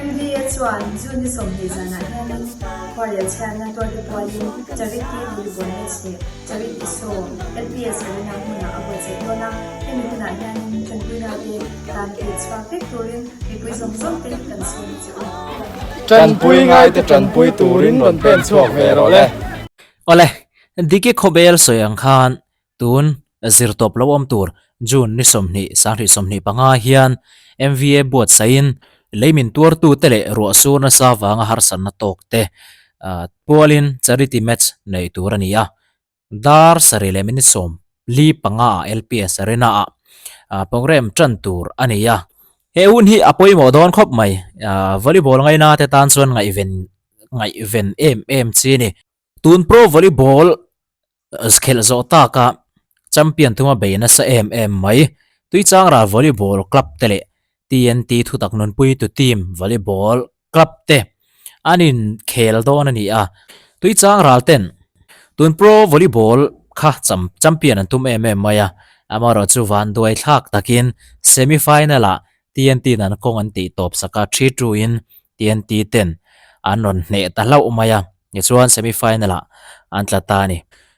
MDA chuan June ni 20 zanah hianin khuarel chhiatna tuarte pualin Charity Volleyball Match leh Charity Show LPS Arena hmunah a buatsaih dawn a, hemi hunah hianin tanpuina te tan pek chhuak vek turin mipui zawng zawng te kan sawm che u. Tanpui ngaite tanpui turin rawn pen chhuak ve rawh le. Awle, Diki khawbel sawi ang khan Tun zirtawp lo awm tur June ni 20 2025 hian MVA buatsaihin leimin tuartute leh ruah sur nasa vanga harsatna tawk te pualin charity match nei tur a ni a. Dar sarih leh minute 45 ah LPS Arena ah programme tan tur a ni a. He hun hi a pawimawh dawn khawp mai. Volleyball ngaina te tan chuan ngaihven ngaihven em em chi a ni. Tun Pro Volleyball khelh zawh taka champion thuma bei nasa em em mai. Tuichangra Volleyball Club te leh TNT thutak nunpuitu team Volleyball Club te an inkhel dawn a ni a. Tuichangral ten tun Pro Volleyball kha champion an tum em em mai a, amaherawhchu vanduai thlak takin semi final ah TNT in an kawng an tih tawp sak a, 3-2 in TNT ten an rawn hneh ta hlauh mai a. Tichuan semi final ah an tla ta a ni.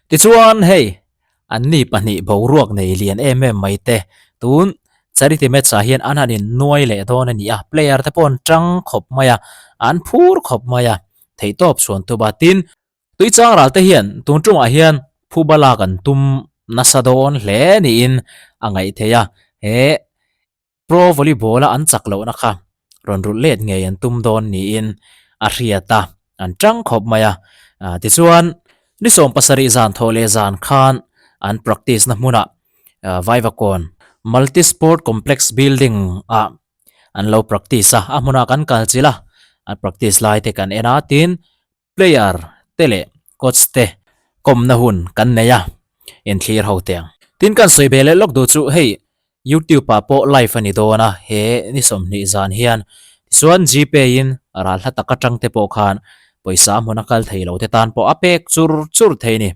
Tichuan hei an ni pahnih boruak nei lian em em mai te tun charity match ah hian an han in nuai leh dawn a ni a, player te pawh an tang khawp mai a, an phur khawp mai a, theihtawp chhuan tum a. Tin, Tuichang ral te hian tun tumah hian phuba lak an tum nasa dawn hle niin a ngaih theih a, he Pro volleyball a an chak lohna kha rawn rulh let ngei an tum dawn niin a hriat a, an tang khawp mai a. Tichuan, ni 70 zan thawh leh zan khan an practice na hmunah Vaivakawn Multi Sport Complex Building ah an lo practice a, a hmunah kan kal chilh a, an practice lai te kan en a, tin Player te leh coach te kawmna hun kan nei a, inthlir ho teh ang. Tin kan sawi ve leh lawk duh chu hei YouTube ah pawh live a ni dawn a, he ni 20 zan hian tichuan Gpay in ral hla tak atang te pawh khan pawisa a hmun a kal thei lo te tan pawh a pek chur chur thei a ni.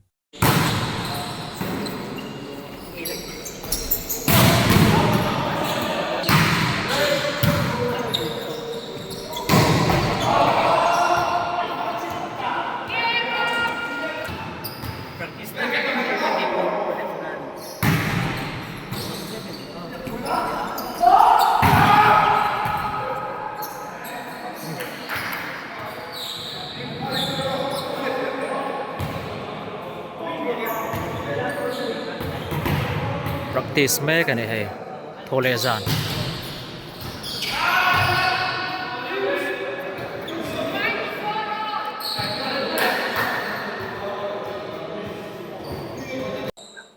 Practice mek a ni hei thaw leh zan.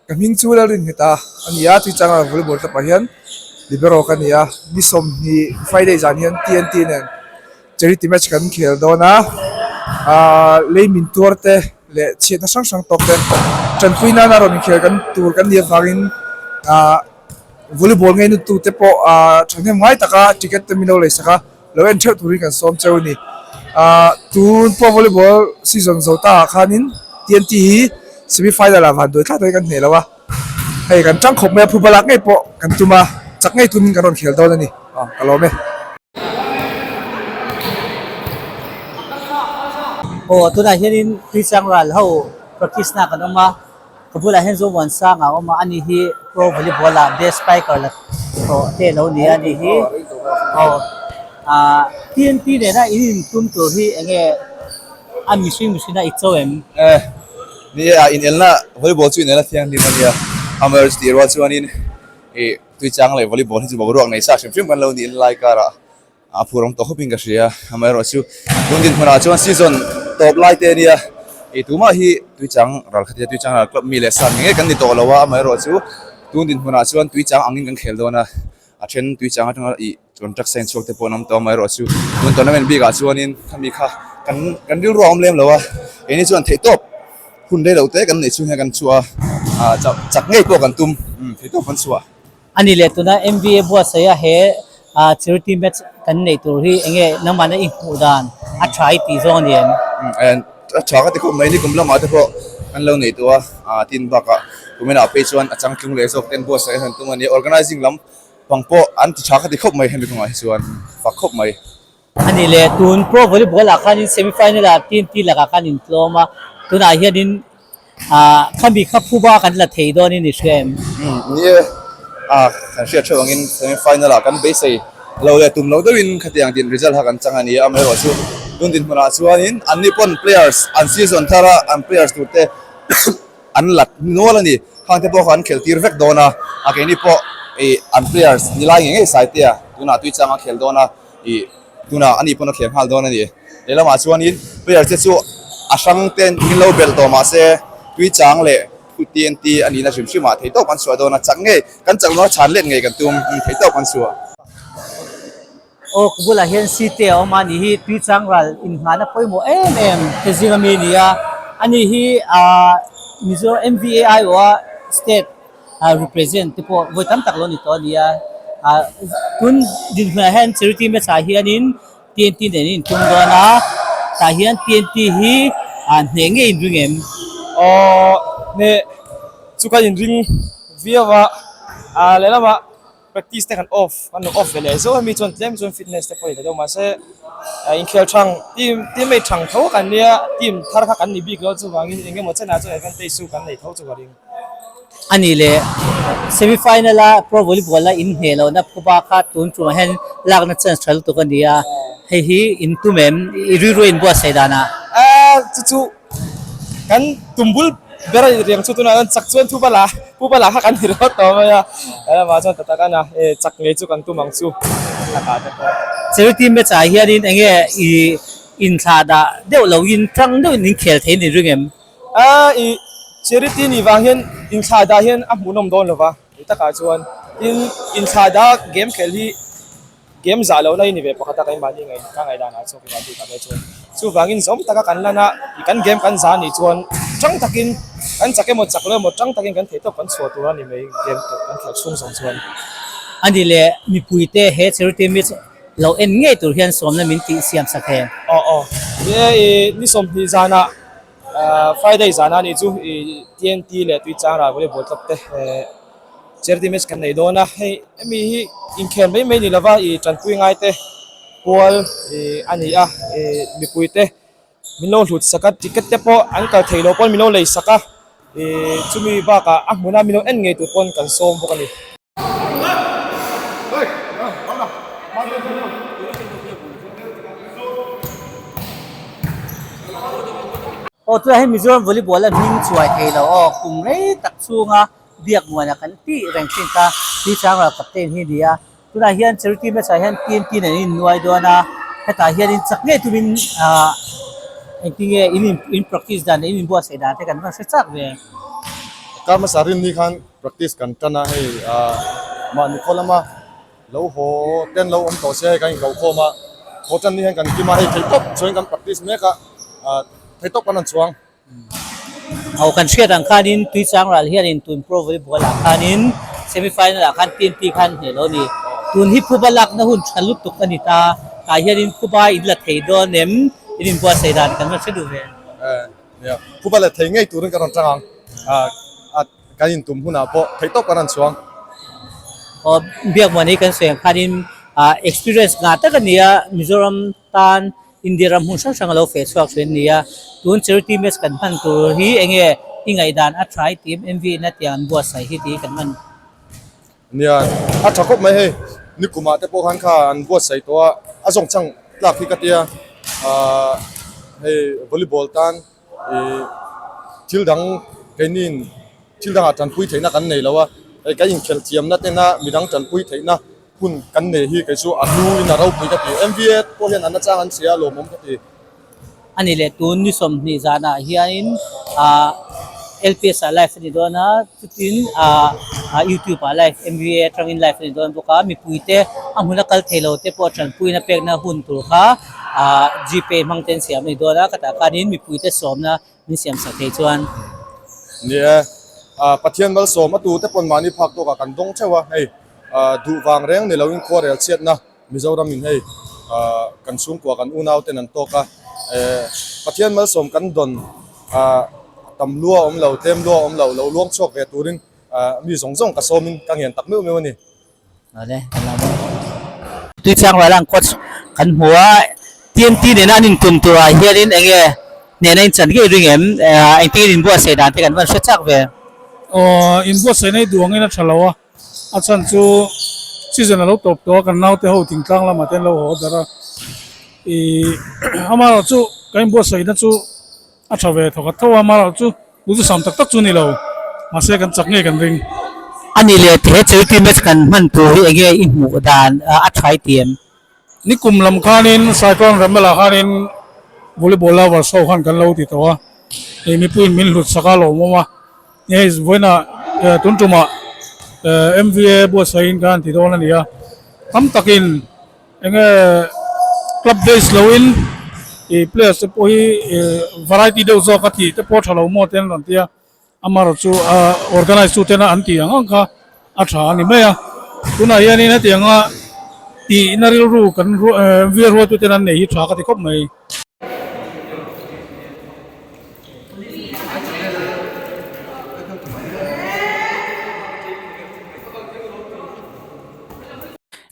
Ka hming chu Lalrinnghet a a ni a, Tuichanga volleyball club ah hian libero ka ni a, ni 20 Friday zan hian TNT nen Charity match kan khel dawn a, aaa lei min tuar te leh chhiatna hrang hrang tawk te tanpui nana rawn inkhel kan tur kan nih avangin aaa volleyball ngei nuttu te pawh aaa thahnem ngai taka ticket te min lo lei sak a, lo en theuh turin kan sawm cheu a ni. Aaa tun pawh volleyball season zo ta ah khanin TNT hi semi final ah vanduai thlak takin kan hneh lo a, hei kan tang khawp mai a phuba lak ngei pawh kan tum a, chak ngei tumin kan rawn khel dawn a ni. Aw ka lawm e. Aw tunah hianin Tuichang ral ho practice na kan awm a, ka bulah hian Zomuansanga a awm a, ani hi pro volleyball ah best spiker la tawh te a lo ni a ni hi. Aw ah TNT nena in intum tur hi enge a mihring mihring a i cho em? Eh ni e a inelna volleyball chu inelna thianghlim a nia, amaherawhchu tih rual chuanin ih Tuichang leh volleyball hi chu boruak nei sa hrim hrim kan lo nih lai karah a phur awm tawh khawpin ka hria. Amaherawhchu tun dinhmunah chuan season tawp lai te a nia, ih tumah hi Tuichang ral khatia Tuichang ral club mi leh sa ngei ngei kan ni tawh lo a, amaherawhchu tun dinhmunah chuan Tuichang angin kan khel dawn a, a then Tuichang atanga ih contract sign chhuak te pawh an awm tawh a, amaherawhchu tun tournament bikah chuanin khami kha kan kan rilru a awm lem lo a, keini chuan theihtawp. Hun rei lo te kan neih chhung hian kan chhuah a, ah chak chak ngei pawh kan tum, umm theihtawp kan chhuah. A ni leh tuna MVA buatsaih a he ah charity match kan neih tur hi enge nangmahna i hmuh dan a tha i tih zawng a ni em? Umm a tha ka ti khawp mai, nikum lamah te pawh kan lo nei tawh a, ah tin bakah kuminah phei chuan a changtlung leh zawk ten buatsaih an han tum a ni, organising lam pang pawh an ti tha ka ti khawp mai hemi kawngah hi chuan fak khawp mai. A ni leh tun pro volleyball ah khanin semi final ah TNT lakah khan intlawm a, tunah hianin ah khami kha phuba kan la thei dawn in i hria em? Umm ni e, ah kan hriat theuh angin semi final ah kan beisei lo leh tum lo deuhin khatiang din result kha kan chang a ni a, amaherawhchu tun dinhmunah chuanin anni pawn players an season thar a an players tur te An lat nual a ni. Khang te pawh kha an khel tir vek dawn a, a keini pawh ih an players ni lai ngei ngei Saitea tunah Tuichang a khel dawn a, ih tunah ani pawn a khel nghal dawn a ni. Lehlamah chuanin players te chu a hrang te min lo belh tawh mahse Tuichang leh TNT a nihna hrim hrim ah theihtawp an chhuah dawn a, chak ngei kan chak lawng a chhan let ngei kan tum theihtawp an chhuah. Aw ka bulah hian city a awm a ni hi Tuichang ral inngahna pawimawh em em te zing ami a ni a ani hi ahh Mizoram MVA aiawha state ah represent te pawh vawi tam tak lo ni tawh a ni a ah tun dinhmunah hian charity match ah hianin TNT nen an intum dawn a tah hian TNT hi ah hneh ngei inring em? Aw hneh chu ka inring viau a ah lehlamah. Practice te kan off kan lo off ve leh zauh a mi chuan tlem chuan fitness te pawh a ni ta deuh mahse inkhel thang team teammate thang tho kan nia team thar kha kan ni bik lo chuvangin eng emaw chenah chuan advantage chu kan nei tho chu ka ring. A nih leh semi final a pro volleyball a inhneh lohna phuba kha tun tumah hian lakna chance tha lutuk a ni a, hei hi in tum em i rilru in buatsaih danah? Chu chu Kan tum bul ber a ni riang chu tunah chuan chak chuan thu bala pu bala kha kan ni ringawt tawh mai a helamah chuan ta tak a na e chak ngei chu kan tum ang chu lakah te pawh. Charity match ah hianin eng nge i inthlah dah deuh lo in tang deuhin in khel thei ni ring em? A i charity nih vang hian inthlah dah hian a hmuhnawm dawn lo va ni takah chuan tin inthlah dah game khel hi Game zah lohna hi ni ve pakhat a keimahni ngaih ka ngaihdan ah chuan keimah bik ah ve chuan chuvangin zawm taka kan lan a kan game kan zah anih chuan tang takin kan chak emaw chak lo emaw tang takin kan theihtawp kan chhuah tur a ni mai game kan khelh chhung zawng chuan. A ni leh mipuite he charity match lo en ngei tur hian sawmna min tih siam sak he. Aw aw ni e i ni 20 zanah Friday zanah anih chu i TNT leh Tuichang ral volleyball club te Charity match kan nei dawn a, hei hemi hi inkhel mai mai ni lova ih tanpui ngai te pual ih a ni a, ih mipui te min lo hlut sak a, ticket te pawh an kal thei lo pawn min lo lei sak a, ih chumi bakah a hmuna min lo en ngei tur pawn kan sawm bawk a ni. Aw tunah hian Mizoram volleyball a hming chuai thei lo aw kum rei tak chhunga biak muana kan tih reng thin kha Tuichang ral captain hi a ni a, tunah hian charity match ah hian team tin an innuai dawn a, hetah hianin chak ngei tumin ah engtinge in in practice dan leh in inbuatsaih dan te kan rawn hre chak ve. Kar hmasa rinni khan practice kan tan a, hei ah mahni khaw lama lo haw ten lo awm tawh se hei kan inkohkhawm a, haw tan ni hian kan kim a, hei theihtawp chuan kan practice mek a, ah theihtawp kan rawn chuang. Aw kan hriat ang khanin Tuichang ral hianin tun Pro Volleyball ah khanin semi final ah khan TNT khan hneh lo a ni. Tun hi phuba lakna hun tha lutuk a ni ta. Tah hianin phuba in la thei dawn em? In inbuatsaih dan kan rawn hre duh ve. Nia, phuba la thei ngei turin ka rawn tang ang. Kan intum hunah pawh theih tawp kan rawn chhuang. Aw Biakmuan hi kan sawi ang khanin experience ngah tak a ni a, Mizoram tan India ram hmun hrang hrang a lo feh chhuak thin a ni a, tun charity match kan hman tur hi eng nge i ngaihdan a tha i tih em MV in a tiang an buatsaih hi tih kan hman. Nia, a tha khawp mai hei, nikumah te pawh khan kha an buatsaih tawh a, a zawng chang tlak hi ka tia, ahh hei volleyball tan ih thil dang keinin thil dangah tanpui theihna kan nei lo a, hei kan inkhelh thiamna tena midang tanpui theihna Hun kan nei hi kei chu a hnu in a ropui ka ti. MVA pawh hian an nachang an chhia a lawmawm ka ti. A ni leh tun ni 20 zanah hianin ah LPS ah live a ni dawn a, chutin ah YouTube ah live MVA atangin live a ni dawn bawk a, mipuite a hmuna kal thei lo te pawh tanpuina pekna hun tur kha ah Gpay hmang ten siam a ni dawn a, ka tah khanin mipuite sawmna min siam sak thei chuan. Ni e, ah Pathian malsawm a tute pawn mahni phak tawkah kan dawng theuh a, hei Duh vang reng ni loin khuarel chhiatna Mizoram in hei kan chhungkua kan unau ten an tawk a, Pathian malsawm kan dawn tam lua awm lo, tlem lua awm lo, lo luang chhuak ve turin mi zawng zawng ka sawmin ka ngen tak meuh meuh a ni. Awle, kan lo mawi. Tuichang Railang coach kan hmu a TNT nena an intun turah hianin eng nge hnehna in chan ngei ring em engtin in inbuatsaih dan te kan van hre chak ve. Aw inbuatsaihna hi duh angin a tha lo a, a chhan chu season a lo tawp tawh a kan naute ho thingtlang lamah te an lo haw darh a, ih amaherawhchu kan inbuatsaihna chu A tha ve thawk a tho a, amaherawh chu duhthusam tak tak chu ni lo, mahse kan chak ngei kan ring. A ni leh he charity match kan hman tur hi enge i hmuh dan a tha i ti em? Nikum lam khanin Cyclone Ramela khanin volleyball lovers ho khan kan lo ti tawh a, hei mipuiin min hlut sak a lawmawm a, hei vawiinah tun tumah MVA buatsaihin khan ti dawn a ni a, tam takin Enge club base loin ih players te pawh hi ih variety deuh zawk a tih te pawh a tha lo maw te an rawn ti a, amaherawh chu ah organize tu tena an tih ang ang kha a tha a ni mai a, tunah hianin hetianga tihna rilru kan vial ruaitu ten an nei hi tha ka ti khawp mai.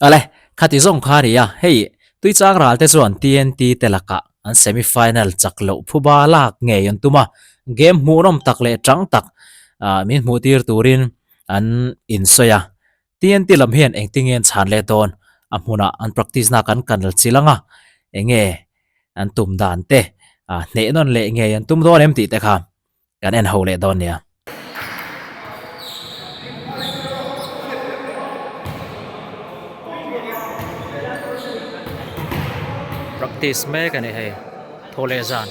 Awle, Khati zawng kha a ni a, hei Tuichang ral te chuan TNT te lakah an semi final chak loh phuba lak ngei an tum a, game hmuhnawm tak leh tang tak min hmuh tir turin an insawi a. TNT lam hian engtinge an chhan leh dawn? A hmunah an practice na kan kanal chil ang a, enge an tum dan te hneh nawn leh ngei an tum dawn em tih te kha Kan en ho leh dawn nia. Practice mek a ni hei, thaw leh zan.